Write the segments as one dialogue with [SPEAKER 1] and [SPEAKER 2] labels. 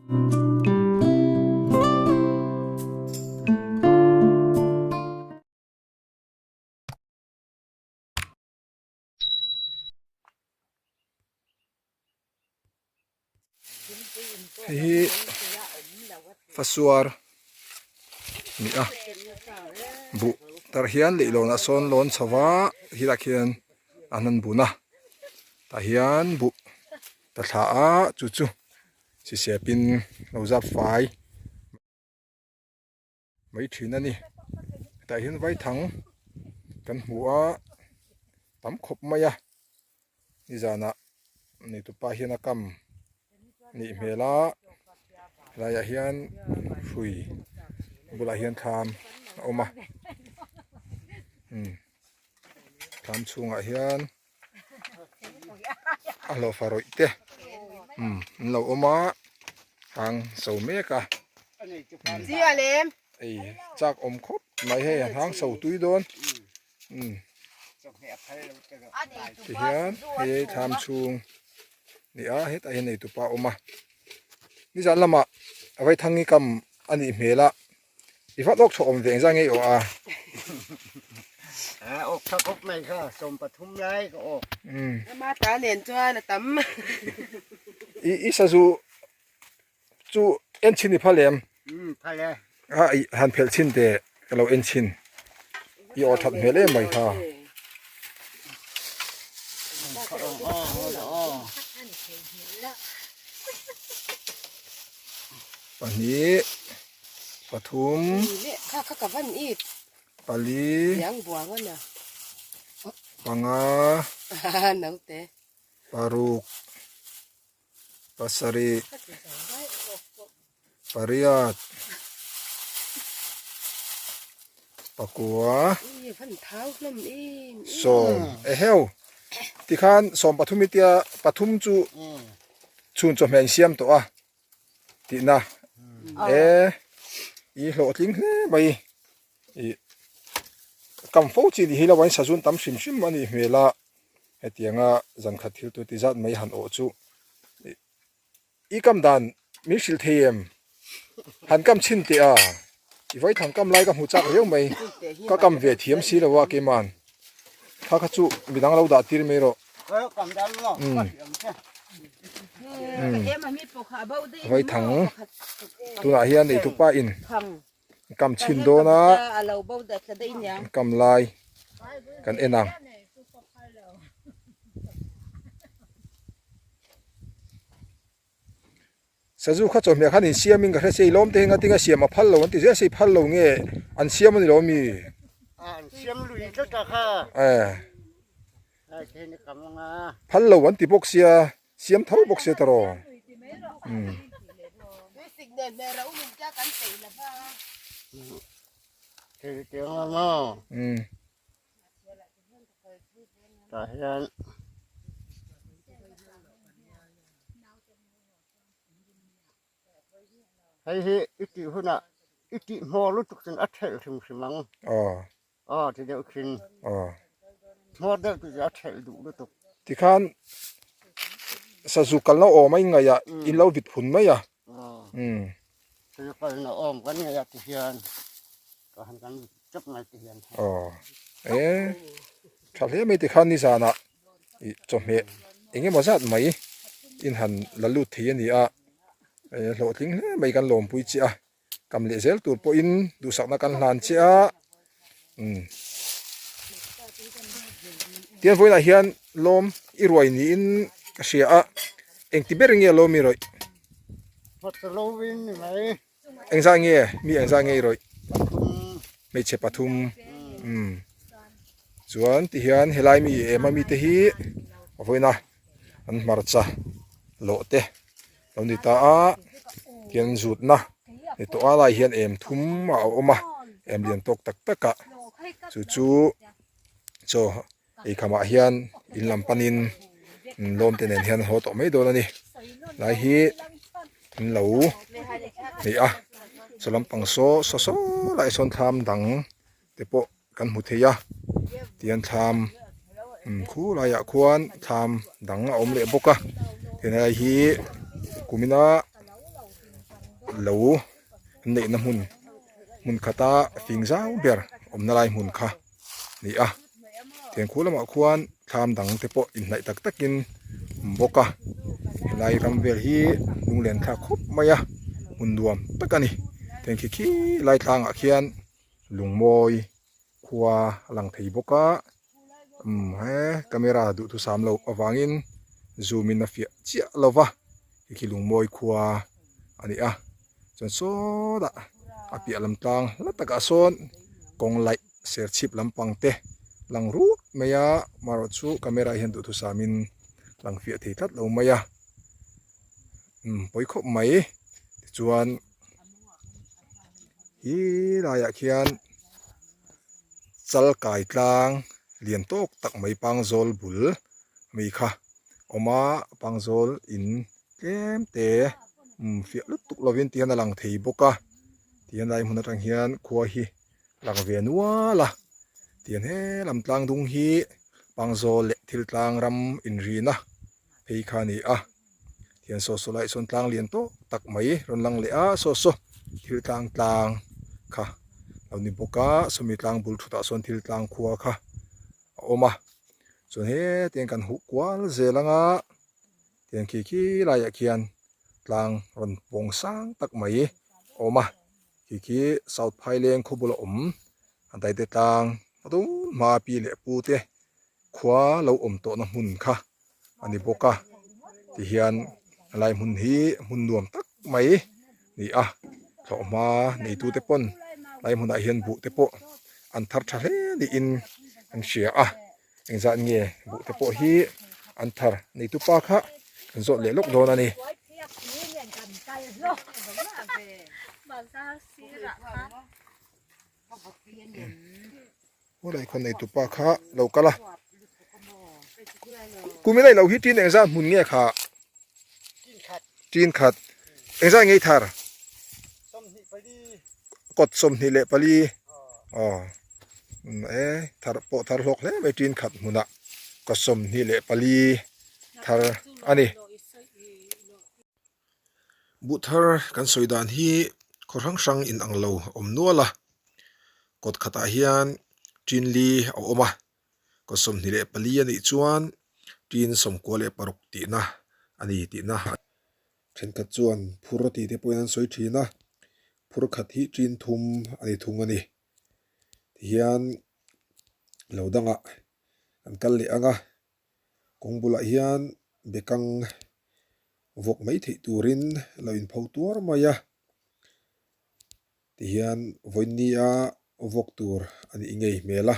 [SPEAKER 1] Hei hi fasuar ni a buh tarh hian leihlawnah sawn lawn chho va helaiah khian an han bun a tah hian buh ta thla a chu chu sisep in lo zap fai. Mai thin a ni hetah hian vaithang kan hmu a tam khawp mai a nizanah neitupa hian a kam nih hmel a helaiah hian hrui bulah hian thlam a awm a umm thlam chhungah hian. A hlawhfa rawih te umm an lo awm a hang so mek a ei chak awm khawp mai hei a hang so tui dawn umm tihian hei thlam chhung ni a hetah hian neitupa a awm a nizan lamah a vaithangi kam a nih hmel a. I vat awk chhawk awm ve engzah nge i awh a?
[SPEAKER 2] A awk tha khawp mai kha, 13 lai ka awk.
[SPEAKER 3] Ama ta nen chuan a tam.
[SPEAKER 1] I i sazu chu en chhin i phal em?
[SPEAKER 2] Um phal e.
[SPEAKER 1] A i han phelh chhin teh ka lo en chhin. I awh that hmel em mai kha. Pahnih. Pathum pali panga paruk pasarih pariat pakua sawm eheu tikhan sawmpathum i tia pathum chu chhun chawhmeh an siam tawh a. Tihna e i hlawhtling hle mai ih kam fo chi ni hi lo a in sazun tam hrim hrim a nih hmel a hetianga zan khat thil tu ti zat mai han awh chu ih i kam dan min hrilh thei em han kam chhin teh a i vaithang kam lai ka hmu chak riau mai ka kam ve thiam si lo a keiman kha kha chu midang lo dah tir mai rawh umm. Vaithang tunah hian neitupa in kam chhin dawn a kam lai kan en ang. Sazu kha chawhmeh khan insiam in ka hre sei lawm te hi ngatinga siam a phal lo an ti zel sei phal lo nge an siam a ni lo mi?
[SPEAKER 2] An siam lui tlat a kha.
[SPEAKER 1] Eh. Phal lo an ti bawk sia siam tho bawk sia tawh rawh. Umm. Umm.
[SPEAKER 2] Hei hi i tih hunah i tih hmawr lutuk chuan a thelh hrim hrim ang.
[SPEAKER 1] Aw.
[SPEAKER 2] Aw ti deuh thin.
[SPEAKER 1] Aw.
[SPEAKER 2] Hmawr deuh chu a thelh duh lutuk.
[SPEAKER 1] Tikhan sazu kalna awm a inngaih a in lo vit phun mai a.
[SPEAKER 2] Umm. Sazu kalna awm kan ngaih a ti hian ka han kan vit tep mai ti hian.
[SPEAKER 1] Aw. E tha hle mai tikhan nizanah ih chawhmeh eng emaw zat mai in han la lut thei a ni a. Hlawhtling hle mai kan lawmpui chiah a. Kam leh zel tur pawhin duhsakna kan hlan che a umm tian vawiinah hian lawm i ruai niin ka hria a engti ber nge lawm i rawih engzah nge mi engzah nge i rawih hmeichhe pathum umm chuan tihian helai mi ema mite hi vawiina an hmarcha lawh te. Lo ni ta a, tian zutna ni tawh a lai hian em thum a awm a, em lian tawk tak tak a, chu chu chaw eikhamah hian in lam panin lawm te nen hian an haw tawh mai dawn a ni. Lai hi an lo nei a, chaw lampang saw saw saw lai sawn thlam dang te pawh kan hmu thei a tihian thlam khu laiah khuan thlam dang a awm leh bawk a helai hi kumina. Lo an neihna hmun hmun khata fing zau ber awmna lai hmun kha a ni a tiang khu lamah khuan thlam dang te pawh inhnaih tak takin a awm bawk a helai ram vel hi lunglen thlak khawp mai a hmun nuam tak a ni tiang khi khi lai tlangah khian lungmawi khua a lang thei bawk a umm he camera duhthusam loh avangin zoom in a fiah chiah lo va hei khi lungmawi khua a ni a chuan sawtah a piah lam tlang hla takah sawn kawng laih serchhip lampang te lang rup mai a marawh chu camera hian duhthusam in lang fiah thei tlat lo mai a umm pawi khawp mai tichuan. He laiah khian chal kai tlang lian tawk tak mai pangzawl bul ami kha awm a pangzawl in tlem te umm fiah lutuk lovin ti hian a lang thei bawk a tihian lai hmun atang hian khua hi a lang ve nual a tihian he lam tlang dung hi pangzawl leh thil tlang ram inrina phei kha a ni a. Tihian saw saw laiah sawn tlang lian tawk tak mai rawn lang leh a saw saw thil tlang tlang kha lo ni bawk a sawmi tlang bul thutah sawn thil tlang khua kha a awm a chuan hetiang kan huh kual zel ang a tiang khi khi laiah khian tlang rawn pawng sang tak mai a awm a khi khi south phaileng khaw bula awm a daite tlang a dum hma pi leh pu te khua lo awm tawhna hmun kha. a ni bawk a tihian helai hmun hi hmun nuam tak mai a ni a thlawhhma neitu te pawn helai hmunah hian buh te pawh an thar tha hle niin an hria a engzat nge buh te pawh hi an thar neitu pa kha an zawt leh lawk dawn a ni. Helai khaw neitu pa kha lo kal a kum ila ilo hi tin engzat hmun nge kha tin khat engzat nge i thar kawt 24 aw e thar pawh thar hlawk hle mai tin khat hmunah kawt 24 thar a ni. Buh thar kan sawi dan hi khaw hrang hrang in ang lo a awm nual a kawt khatah hian tin li a awm a kawt 24 a nih chuan tin 96 tihna a ni tihna thenkhat chuan phur a tih te pawhin an sawi thin a phur khat hi tin thum a ni thung a ni tihian lo dangah an kal leh ang a kawng bulah hian bekang vawk mai theih turin lo inpho tuar mai a tihian vawinia vawk tur a nih ngei hmel a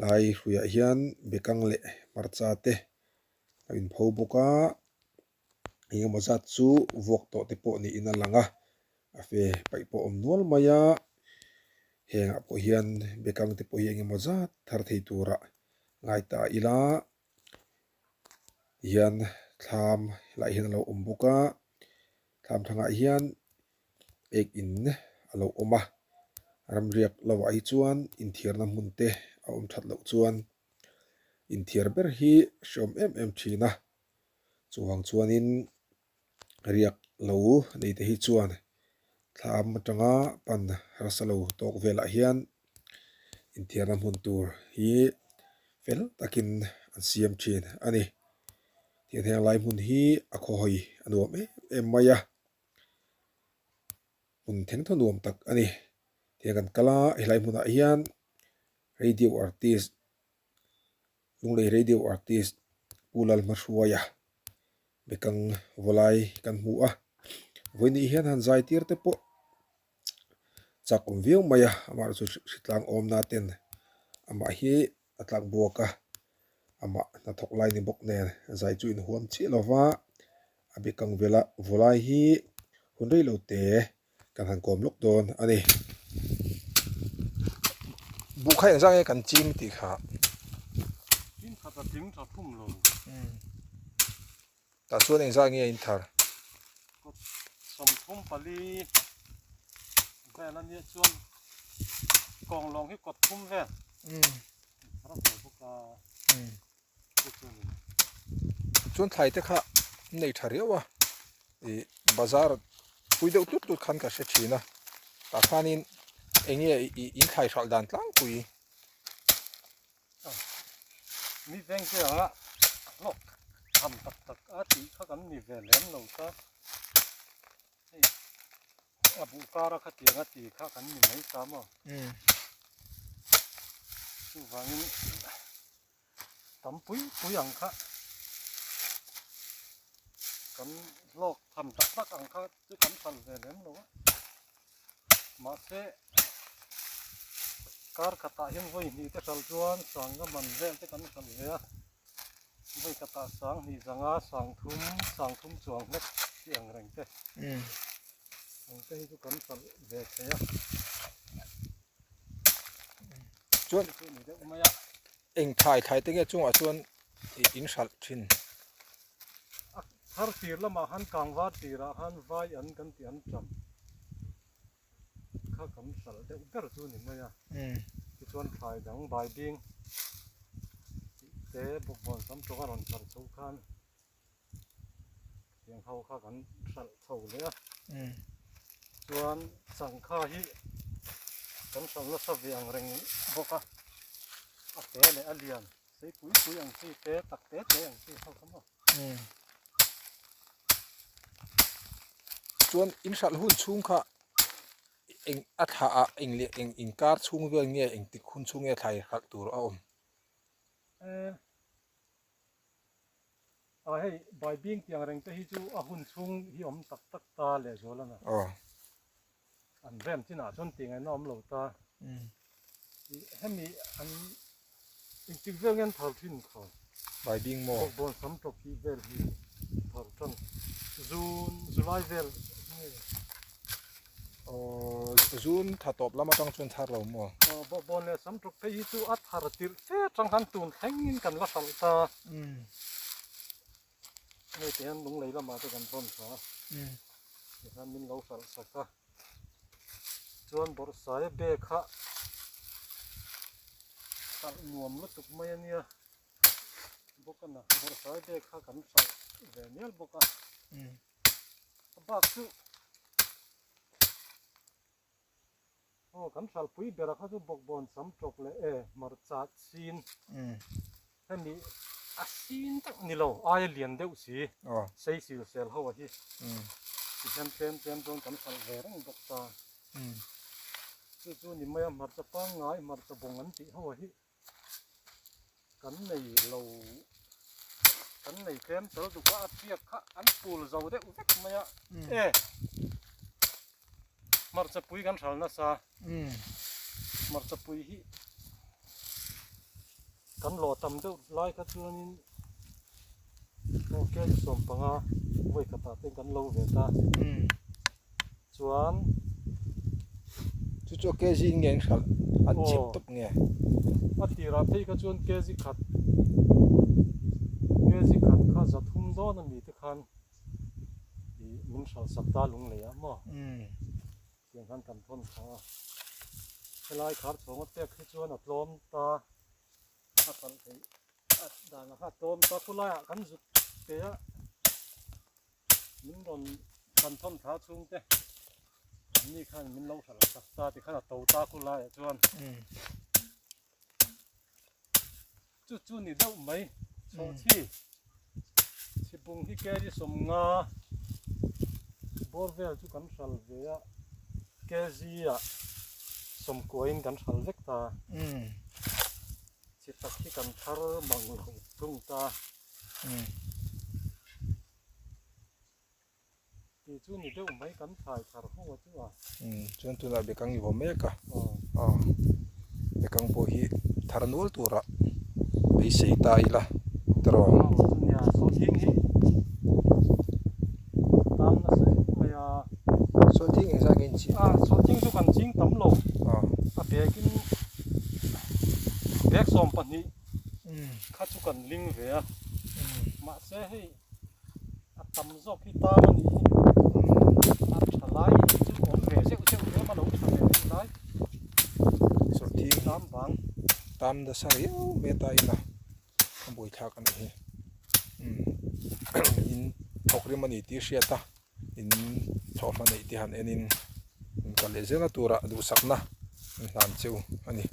[SPEAKER 1] lai hruiah hian bekang leh hmarcha te a inpho bawk a engemaw zat chu vawk tawh te pawh niin a lang a a fe paih pawh a awm nual mai a hengah pawh hian bekang te pawh hi engemaw zat thar thei turah ngai ta ila. Tihian thlam helaiah hian a lo awm bawk a thlam thangah hian ek in a lo awm a ramriak lovah hi chuan inthiarna hmun te a awm that loh chuan inthiar ber hi hreawm em em thin a chuvang chuanin riak lo nei te hi chuan thlam atanga pan harsa lo tawk velah hian inthiarna hmun tur hi fel takin an siam thin a ni. Tiang heng lai hmun hi a khawhawi a nuam em em mai a, hmun thengthaw nuam tak a ni. Tiang kan kal a helai hmunah hian radio artist Lunglei radio artist Pu Lalhmahruaia bekang vawlai kan hmu a, vawiin hian han zai tir te pawh chak awm viau mai a amah chu hritlang awmna ten amah hi a tlak buak a amah hnathawk lai ni bawk nen zai chu inhuam chiah lo va a bekang vela vawlai hi hun rei lo te kan han kawm lawk dawn a ni. Buh kha engzah nge kan ching tih kha.
[SPEAKER 4] Tin khat a tling tha thum lo.
[SPEAKER 1] Tah chuan engzah nge a in thar?
[SPEAKER 4] Kawt 34 vel a nia chuan kawng lawng hi kawt thum vel. Thar a ve bawk a. Chu chu a ni.
[SPEAKER 1] Chuan thlai te kha nei tha riau a. Ih bazar. pui deuh tut tut khan ka hre thin a tah khanin eng nge ih in thlai hralh dan tlangpui.
[SPEAKER 4] Mi veng te anga hlawk tham tak tak a tih kha kan ni ve lem lo ta hei a buh kar a khatiang a tih kha kan ni mai ta maw chuvangin tam pui pui ang kha kan hlawk tham tak tak ang kha chu kan hralh ve lem lo a mahse kar khatah hian vawi hnih te hralh chuan sanga man vel te kan hralh ve a vawi khatah sang hnih zanga sang thum sang thum chuang hlek tih ang reng te ang te hi chu kan hralh ve thei a
[SPEAKER 1] chuan
[SPEAKER 4] chu ni deuh mai a
[SPEAKER 1] eng thlai thlai te nge chungah chuan ih in hralh thin.
[SPEAKER 4] A thar tir lamah khan kangvar tirah khan vai an kan tih an tam kha kan hralh deuh ber chu ni mai a tichuan thlai dang bai bing tih te bawkbawn sam tawk a rawn hralh chho khan tiang ho kha kan hralh chho leh a chuan changkha hi kan hralh nasa ve ang reng bawk a a te leh a lian sei pui pui ang chi te tak te te ang chi ho kha maw.
[SPEAKER 1] Chuan in hralh hun chhung kha eng a thla ah eng leh eng inkar chhung vel nge engtik hun chhung nge thlai hralh tur a awm?
[SPEAKER 4] A hei baibing tiang reng te hi chu a hun chhung hi awm tak tak ta leh zual a na. An rem chinah chuan tih ngaihna awm lo ta. Hemi an engtik vel nge an thar thin kha?
[SPEAKER 1] Baibing maw?
[SPEAKER 4] Bawkbawn sam tawp tih vel hi thar tan. Zun, July vel nge?
[SPEAKER 1] Aw, zun tha tawp lam atang chuan thar lo maw?
[SPEAKER 4] Aw, bawkbawn leh sam tawp phei hi chu a thar tirh fe atang khan tun thlengin kan la hralh ta. Hei ti hian lunglei lamah te kan vawn tha a, tikhan min lo hralh sak a, chuan bawrhsaia bag kha hralh nuam lutuk mai a nia bawk a na, bawrhsaia bag kha kan hralh ve mial bawk a, a bak chu. Aw kan hralpui bera kha chu bawkbawn sam tawk leh e hmarcha sin hemi a sin tak ni lo aia lian deuh si sei sil sel ho a hi tihian tlem tlem chuan kan hralh ve reng bawk ta chu chu ni mai a hmarcha pangngai hmarcha bawng an tih ho a hi kan nei lo kan nei tlem tel duk a a tiak kha an pul zo deuh vek mai a e hmarcha pui kan hral nasa hmarcha pui hi kan lawh tam deuh lai kha chuanin aw kg 15 vawi khatah te kan lo ve ta Chuan
[SPEAKER 1] chu chu kg in nge an hralh an chep tawp nge?
[SPEAKER 4] A tirah phei kha chuan kg khat kg khat kha za thum dawn a mi te khan ih min hralh sak ta lung lei ah maw tiang khan kan thawn kha a helai khar chhawng a pek hi chuan a tlawm ta a hralh theih a dan ah kha a tlawm ta khulai ah kan zut pe a. Min rawn kan thawn thla chhung te an ni khan min lo hralh sak ta ti khan a to ta khu laiah chuan chu chu ni deuh mai chhawhchhi chhipung hi kg 50 bawr vel chu kan hralh ve a kg ah 90 in kan hralh vek ta chi tak hi kan thar mang lo thung ta. Tih chu ni deuh mai kan thlai thar ho a chu a.
[SPEAKER 1] Chuan tunah bekang i vaw mek a. Aw bekang pawh hi thar nual turah beisei ta ila tiraw.
[SPEAKER 4] Aw chunia sawhthing hi tan nasa em mai a.
[SPEAKER 1] Sawhthing engzah nge in ching?
[SPEAKER 4] A sawhthing chu kan ching tam lo. A bag in bag 12 kha chu kan ling ve a mahse hei a tam zawk hi tam a nih hi a tha lai chu awm ve zeuh zeuh hlawm a lo tha ve deuh lai
[SPEAKER 1] sawhthing
[SPEAKER 4] tam vang
[SPEAKER 1] tam nasa riau mai ta ila a buaithlak a nih hi in thawk rim a ni tih hriat a in. Thlawhhma neih te han enin in kal leh zelna turah duhsakna an hlan cheu a ni.